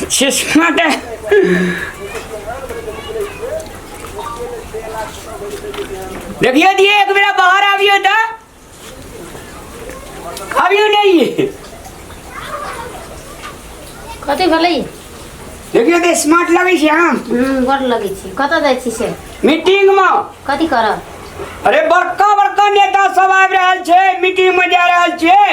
Smart देखियो दिए एक बेरा बाहर आबियो तऽ आबियो नहीं। कथी भेलै? देखियो तऽ स्मार्ट लगै छै हम। बड़ लगै छै। कतऽ जाइ छी से? मीटिंग में। कथी करब? अरे बड़का बड़का नेता सब आबि रहल छै, मीटिंग में जा रहल छै।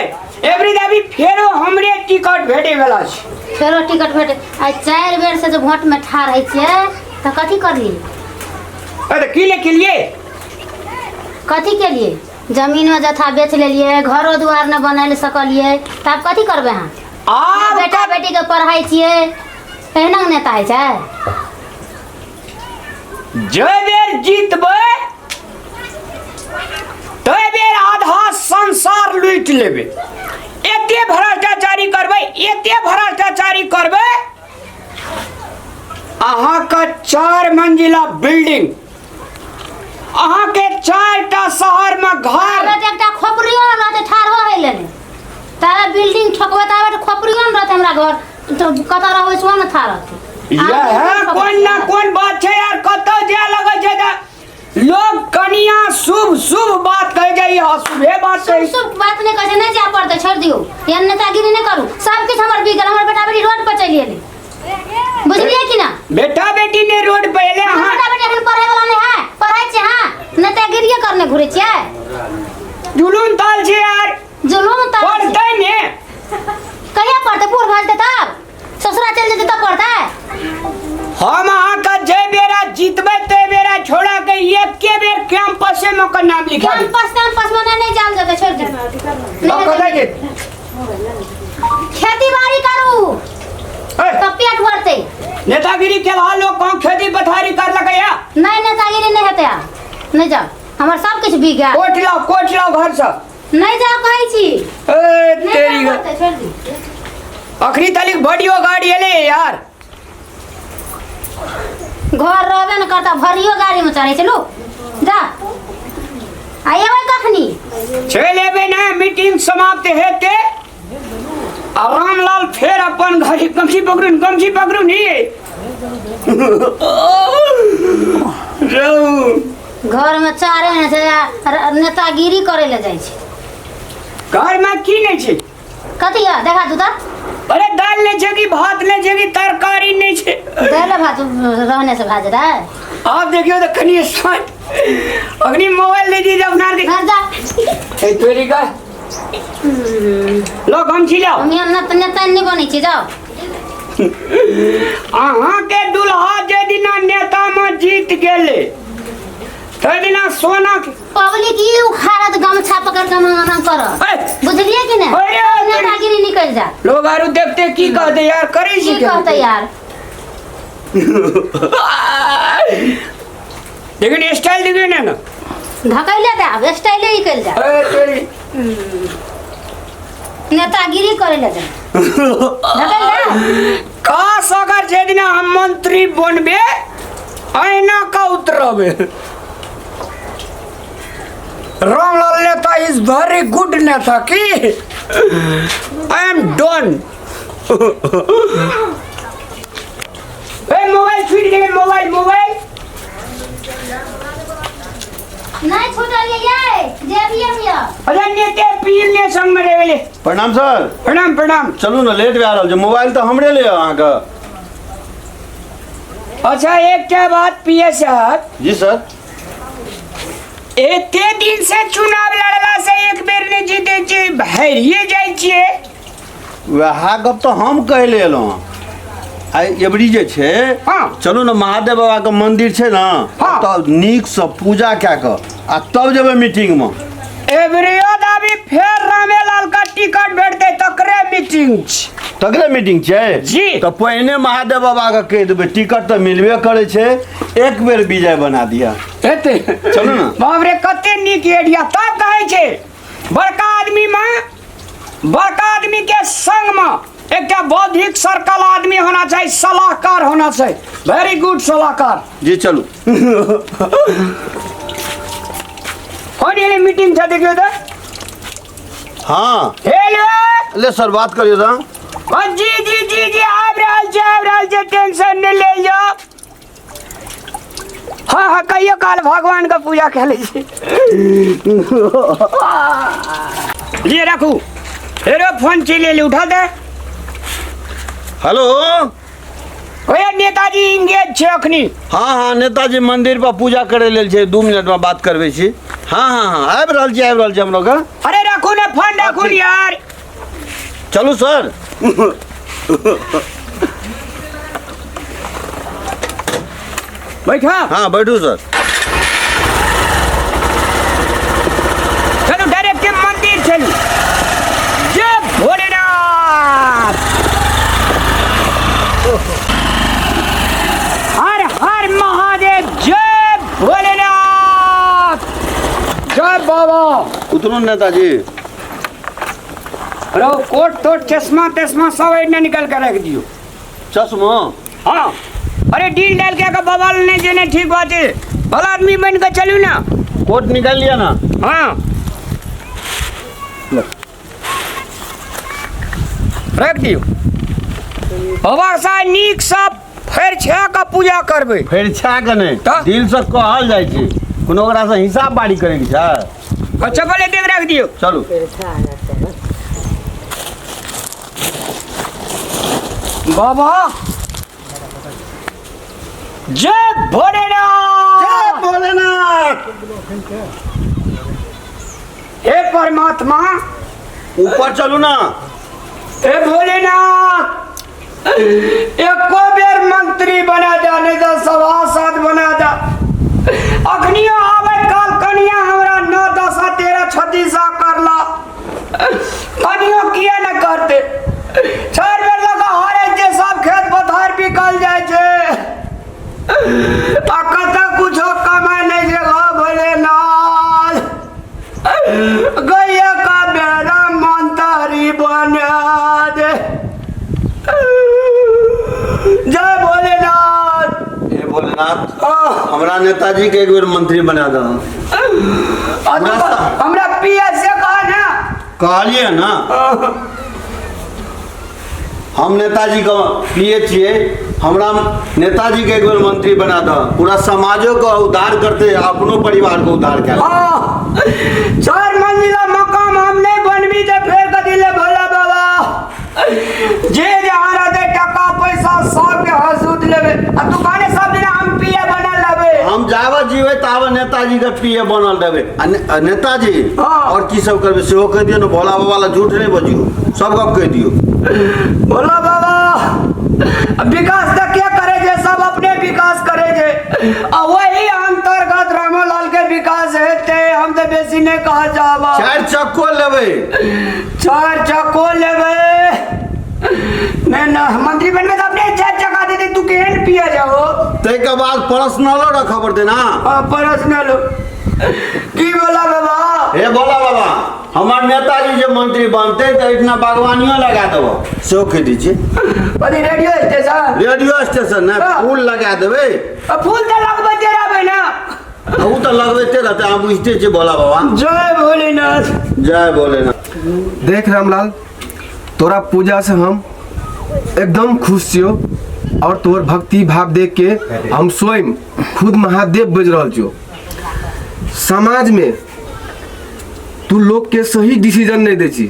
एवरी दाबी फेरो हमरे टिकट भेटे वाला छै। फेरो टिकट भेटे? आइ 4 बेर से जे वोट में ठाढ़ होइ छियै तऽ कथी करलियै? अरे की ले केलिए? कथी केलिए? जमीन में जथा बेच लेलिए, घरो दुआर न बनाय सकलिए, तऽ आब कथी करबै अहाँ? आब बेटा बेटी के पढ़ाई छियै, एहना नेता होइ छै? जे बेर जीतबै ते बेर आधा संसार लूटि लेबै। एते भ्रष्टाचारी करबै, एते भ्रष्टाचारी करबै, अहाँके 4 मंजिला बिल्डिंग, अहाँके 4टा शहर में घर। ताबे एकटा खोपड़ियो न रहतै ठाढ़ो होइ लेल। ताबे बिल्डिंग ठोकबै ताबे तऽ खोपड़ियो न रहतै। हमरा घर तऽ कतऽ रहबै सेहो न था रहतै। यह कोन ना कोन बात छै यार। कतऽ जाय लगै छै तऽ लोग कनिया शुभ शुभ बात कहै छै, ई अशुभे बात शुभ कहै। शुभ बात नहि कहै छै। नहि जाय पड़तै, छोड़ि दियौ। एहन नेतागिरी नहि करू। सब किछु हमर बिक गेल, हमर बेटा बेटी रोड पर चलि गेलै, बुझलियै कि ना? बेटा बेटी ने रोड पर एले। हमर अहाँ बेटा बेटी एखन पढ़ै वाला नहि है। पढ़ै छियै अहाँ, नेतागिरिये करने घुरै छियै। जुलूम ताल छै यार। जुलूम ताल छै। पढ़तै ने। कहिया पढ़तै? बूढ़ भऽ जेतै तब ससुरा चलि जेतै तब पढ़तै। हम अहाँके जे बेरा जीतबै ते बेरा छोड़ा के एके बेर कैंपसे में ओकर नाम लिखा देबै। कैंपस कैंपस में नहि जायल जेतै, छोड़ि दियौ। अब कतऽ जेतै? खेती बाड़ी करू ए, तऽ पेट भरतै। नेतागिरी केलहा लोग कहाँ खेती पथारी कर लगैया? नहि, नेतागिरी नहि हेतै आब। नहि जाउ, हमर सब किछु बिक गेल। कोट लाओ, कोट लाओ घर सब। नहि जाउ कहै छी। ए नहि तेरी जाउ पड़तै, छोड़ि दियौ। अखनी तलिक बडियो गाड़ी एले यार। घर रहबे ने करता, भरियो गाड़ी में चढ़ै छै लोक। जा आ एबै कखनी? चलि एबै ने, मीटिंग समाप्त हेतै आ रामलाल फेर अपन घड़ी गमछी पकड़ू ने, गमछी पकड़ू नी रौ। घर में चारे ने छै आ नेतागिरी करे ले जाइ छै। घर में की नहि छै? कथी है देखा तू तऽ। अरे दालि नहि छै कि भात नहि छै कि तरकारी नहि छै। दालि भात रहने से भए जेतै? आब देखियौ तऽ कनि स्मार्ट अखनी मोबाइल लै छी अपना आरके। घर जा। ए तोरी का लो गमछी लाओ। हम यहाँ नेता नेता नहि बनै छी, जाओ। अहाँके दुल्हा जे दिना नेता में जीत गेलै ताहि दिना सोना के पब्लिक ई उखाड़त, गमछा पकड़ के मना करत। ए, बुझलियै कि नहि? अरे, अरे। नेतागिरी निकलि जा। लोग आरू देखते की कहते यार, करै छी की कहतै यार? लेकिन स्टाइल देखियौ ने ने। धकैले दे, आब स्टाइले निकलि जा। ए तोरी। नेतागिरी करे ले जा, धकैल दे। काश अगर जे दिना हम मंत्री बनबे अहिना का उतरबे। रामलाल नेता is very good नेता की I am done. A mobile छूट गेलै, मोबाइल मोबाइल। नहि छूटल ये, जेबिये में यऽ। अरे नेते पीर ने संग में रह गेलै। प्रणाम सर। प्रणाम प्रणाम। चलू ने, लेट भए रहल छै। मोबाइल तऽ हमरे ले अहाँके। अच्छा एकटा बात पीए साहब। जी सर। एते दिन से चुनाव लड़ला से एक बेर नहि जीते छी, हारिए जाइ छियै। वएह गप तऽ हम कहै लए एलहुँ हँ। आइ एबरी जे छै, चलू ने, महादेव बाबाके मंदिर छै ने, हाँ। तऽ नीकसँ पूजा कए कऽ आ तब जेबै मीटिंगमे। एबरियो दाबी फेर रामेलाल का टिकट भेटतै, तकरे मीटिंग छै। तकरे मीटिंग छै? जी। तऽ पहिने महादेव बाबाके कहि देबै, टिकट तऽ मिलबे करै छै, एक बेर विजय बना दिअ। हेतै। चलू ने। बाप रे, कते नीक एरिया। तब कहै छै बड़का आदमी में, बड़का आदमी के संग में एकटा बौद्धिक सर्कल आदमी होना चाहिए, सलाहकार होना चाहिए। वेरी गुड सलाहकार। जी चलू। कौन ये मीटिंग छै देखियो तऽ। हाँ। हेलो। ले सर, बात करियौ तऽ। जी जी जी जी आबि रहल छै, आबि रहल छै, टेंशन नहि लेल जाओ। हाँ हाँ, कहियो काल भगवान के पूजा कर लै छी। लिए रखू, फेरो फोन चलि एलै, उठा दे। हेलो। ओए नेताजी इंगेज छै अखनी। हाँ हाँ, नेताजी मंदिर पर पूजा करे लेल छै, 2 मिनट में बात करबै छी। हाँ हाँ हाँ, आबि रहल छी, आबि रहल छी हम लोग। अरे रखू ने फोन, रखू ठीक। यार। चलू सर। बैठा। हाँ बैठू सर। चलू डायरेक्ट मंदिर चलू। जय भोलेनाथ, हर हर महादेव, जय भोलेनाथ, जय बाबा। उतरू नेताजी। रो कोट तोट चश्मा तश्मा सब एने निकल के रख दियो। चश्मा? हाँ। अरे डील डाल के अगर बवाल नहीं देने, ठीक बात है, भला आदमी बन के चलू ना। कोट निकाल लिया ना? हाँ रख दियो। बाबा साहब नीक सब फेर छा का पूजा करबे। फेर छा के नहीं, तऽ? दिल से कहल जाइ छै, कोनो ओकरा से हिसाब बारी करे के छै। अच्छा भले देख रख दियो। चलू। बाबा जय भोलेनाथ, जय भोलेनाथ। हे परमात्मा। ऊपर चलू ना। हे भोलेनाथ, एको बेर मंत्री बना जा, नहीं तो सभासद बना जा। अखनियो आबै काल कनिया हमरा 9 10 13 36 करला, कनियो किया न करते। 4 बेर लगा हारे छै, सब खेत पथार बिकल जाइ छै, आ कतऽ कुछो कमाइ नहि छै। गो भोलेनाथ, गैया का बेरा मंत्री बना दे। जय भोलेनाथ। हे भोलेनाथ, हमरा नेताजी के एक बेर मंत्री बना दो। हमरा पीएस से कह ना। कहलिए ना, हम नेताजी के पिए छिए, हमरा नेताजी के एक बेर मंत्री बना दो। पूरा समाजो के उद्धार करते, अपनो परिवार के उद्धार कर। 4 मंजिला मकान हम नहीं बनबी तो फेर कथी ले भोला बाबा। जे जहाँ रहते टका पैसा सबके हसूत लेबे, आ दुकाने सब दिन हम पिए बनल लेबे। हम जाबे जीवे ताबे नेताजी के पिए बनल देबे। आ नेताजी हाँ। और की सब करबे सेहो कहि दियौ ने, भोला बाबा ला झूठ नहीं बजियौ, सब गप कहि दियौ। भोला बाबा विकास तऽ के करे जे, सब अपने विकास करे जे, आ वही अंतर्गत रामलाल के विकास हेतै। हम तऽ बेसी नहीं कह जाबा। 4 चक्को लेबै। 4 चक्को लेबै। नहीं ना, मंत्री बनबे तऽ अपने 4 चक्का दे दे, तू केहन पिया जाओ। ताहिके बाद पर्सनलो रखऽ पड़तै ना। हाँ पर्सनलो। की बोला बाबा? हे भोला बाबा, हमर नेताजी जे मंत्री बनते तऽ एहिठिना बागवानियो लगा देबो, सेहो कहि दै छियै। कथी रेडियो स्टेशन? रेडियो स्टेशन नहि, हाँ। फूल लगा देबै। आ फूल तऽ लगबैते रहबै ना। ओ तऽ लगबैते रहतै, अहाँ बुझिते छियै भोला बाबा। जय भोलेनाथ। जय भोलेनाथ। देख रामलाल, तोरा पूजा से हम एकदम खुश छियो, और तोहर भक्ति भाव देख के हम स्वयं खुद महादेव बज रहल छियो। समाज में तू लोग के सही डिसीजन नहीं दै छी,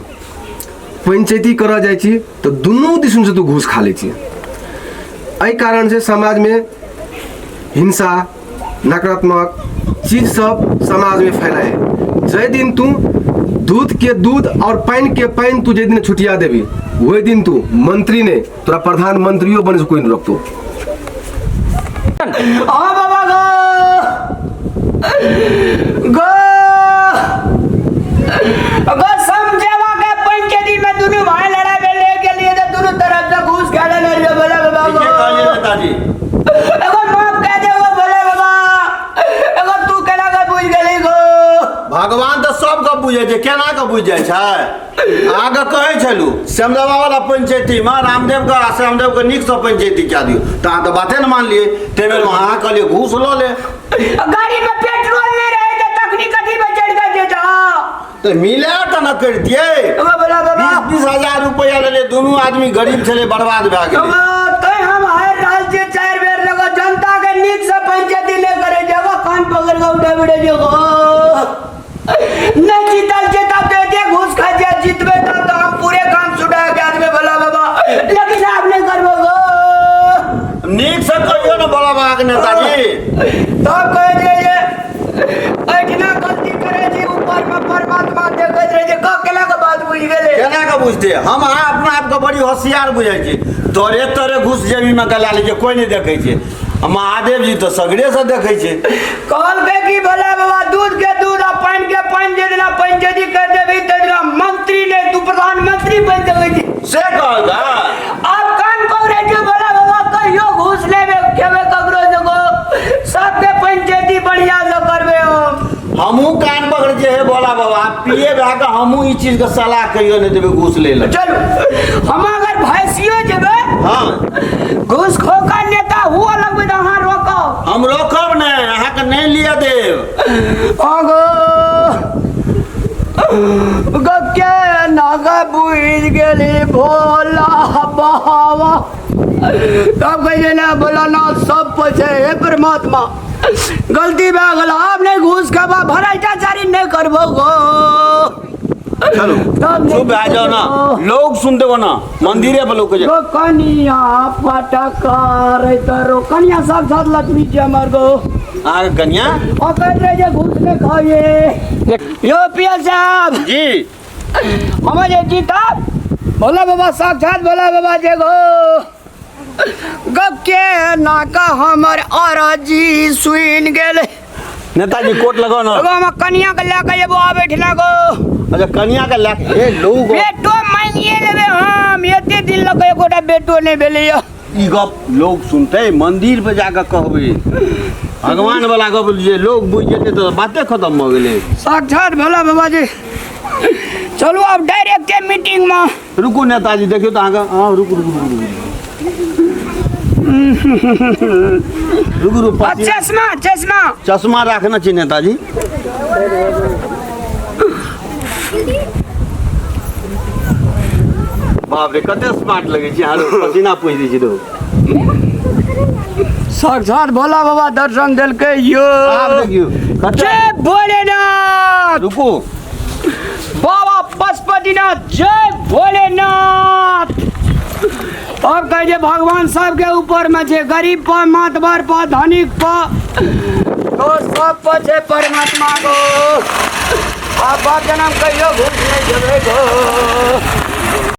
पंचायती करऽ जाइ छी तऽ दुनू दिसन से तू घूस खा लै छी। एहि कारण से समाज में हिंसा नकारात्मक चीज सब समाज में फैलाए। जै दिन तू दूध के दूध और पानि के पानि तू जै दिन छुटिया देबी, वही दिन तू मंत्री ने तोरा प्रधानमंत्रियो बने से कोई नहीं रोकतो। हाँ बाबा गो गो गो समझेवा के पंचायती में दुनू भाई लड़ावे ले गेलिए तऽ दुनू तरफ से घूस खा लेने रहियो भोला बाबा ठीके गो। कहलियै नेताजी। एगो माफ कह दे गो भोला बाबा, एगो तू केना के बुझ गेली गो? भगवान तऽ सब के बुझै छै, केना के बुझि जाइ छै? अहाँके कहै छलहुँ श्यामदेवा वाला पंचायती में रामदेव के आ श्यामदेव के नीक से पंचायती कए दियौ, तऽ अहाँ तऽ बाते ने मानलियै। ताहि बेर अहाँ कहलियै घूस लऽ ले। गाड़ी में पेट्रोल नहीं रहे तऽ तखनी कथी में चढ़ि के जेता? तऽ मिला कऽ ने करितियै। एगो भोला बाबा। 20 20,000 रुपया लेले, दुनू आदमी गरीब छलै, बर्बाद भए गेलै। तैं हम हारि रहल छियै 4 बेर लगो, जनता के नीक से पंचायती नहि करै छै, एगो कान पकड़ के उठे बिड़े छै गो। नहि जीतल छै तब तऽ एते घूस खाइ छै, जीतबै तब तऽ हम पूरे काम छुटा के आदमी भोला बाबा, लेकिन आब नहि करबो गो। नीक से कहियो ने भोला बाबा के नेताजी। तब कहै छै जे एहिठिना गलती करै छी, ऊपर मे परमात्मा देखैत रहै छै, केला के बात बुझि गेलै। केना के बुझते? हम अहाँ अपना आपके बड़ी होशियार बुझै छी, तोरे तोरे घुस जेबी में गला लै छै, कोई नहीं देखै छै। आ महादेव जी तऽ सगरे से देखै छै। कहलकै कि भोला बाबा दूध के दूध आ पानि के पानि, जे दिना पंचायती कर देबही तै दिना मंत्री नहि तू प्रधानमंत्री बनि सकै छी। से कहलकै? आब कान पकड़ै छै भोला बाबा, कहियो घूस लेबे खेबै ककरो से गो, सबके पंचायती बढ़िया से करबै हम। हमहूँ कान पकड़ै छियै हे भोला बाबा, पिए भए कऽ हमहूँ ई चीज के सलाह कहियो नहि देबै घूस लै लए। चलू हम अगर भैंसियो जेबै हँ घूस खोका नेता हुआ लगबै तऽ अहाँ रोकब। हम रोकब नहि, अहाँके नहि लिअ देब। अगो गके नागा बुझि गेली भोला बाबा, तब कहै छै ने भोलानाथ सब पर छै, हे परमात्मा गलती भए गेल, आब नहि घूस खेबा, भ्रष्टाचारी नहि करबो गो। चलू तब चुप भए जाओ ना, लोग सुनते हो ना, मंदिरे पर लोग के गो कनिया फटकार रो कनिया साक्षात लक्ष्मी जी हमर गो। अहाँके कनिया ओ कहैत रहै जे घूस नहि खाइए। यो पिया साहब जी, हमर जे जीतब भोला बाबा साक्षात भोला बाबा जे गो गपके नाका हमर अरजी सुनि गेलै। नेताजी कोट लगाओ ना। एगो हम कनिया के लए के एबो आबै ठिना गो। अच्छा कनिया के लए के हे लोग बेटो मांगिए लेबै हम, एते दिन लऽ के एकोटा बेटो नहि भेलैया। ई गप लोग सुनते मंदिर पे जाके कहबै, भगवान वाला गप जे लोग बुझि जेतै तऽ बाते खत्म भऽ गेलै। साक्षात भोला बाबा जी। चलू आब डायरेक्ट मीटिंग में। रुकू नेताजी, देखियौ तऽ अहाँके, हँ रुकू रुकू रुकू रुकू रुकू। चश्मा चश्मा चश्मा राखने छी नेताजी। बाप रे कते स्मार्ट लगै छी अहाँ, पसीना पोछि दै छी तो। साक्षात भोला बाबा दर्शन देलकै यो। आब देखियौ कते। जय भोलेनाथ। रुकू बाबा पशुपतिनाथ जय भोलेनाथ। और कहे जे भगवान सबके ऊपर में छै, गरीब पर, मातबर पर, धनिक पर, तो सब पर छै परमात्मा गो। आब बाप जनम कहियो घूस नहि देबै गो।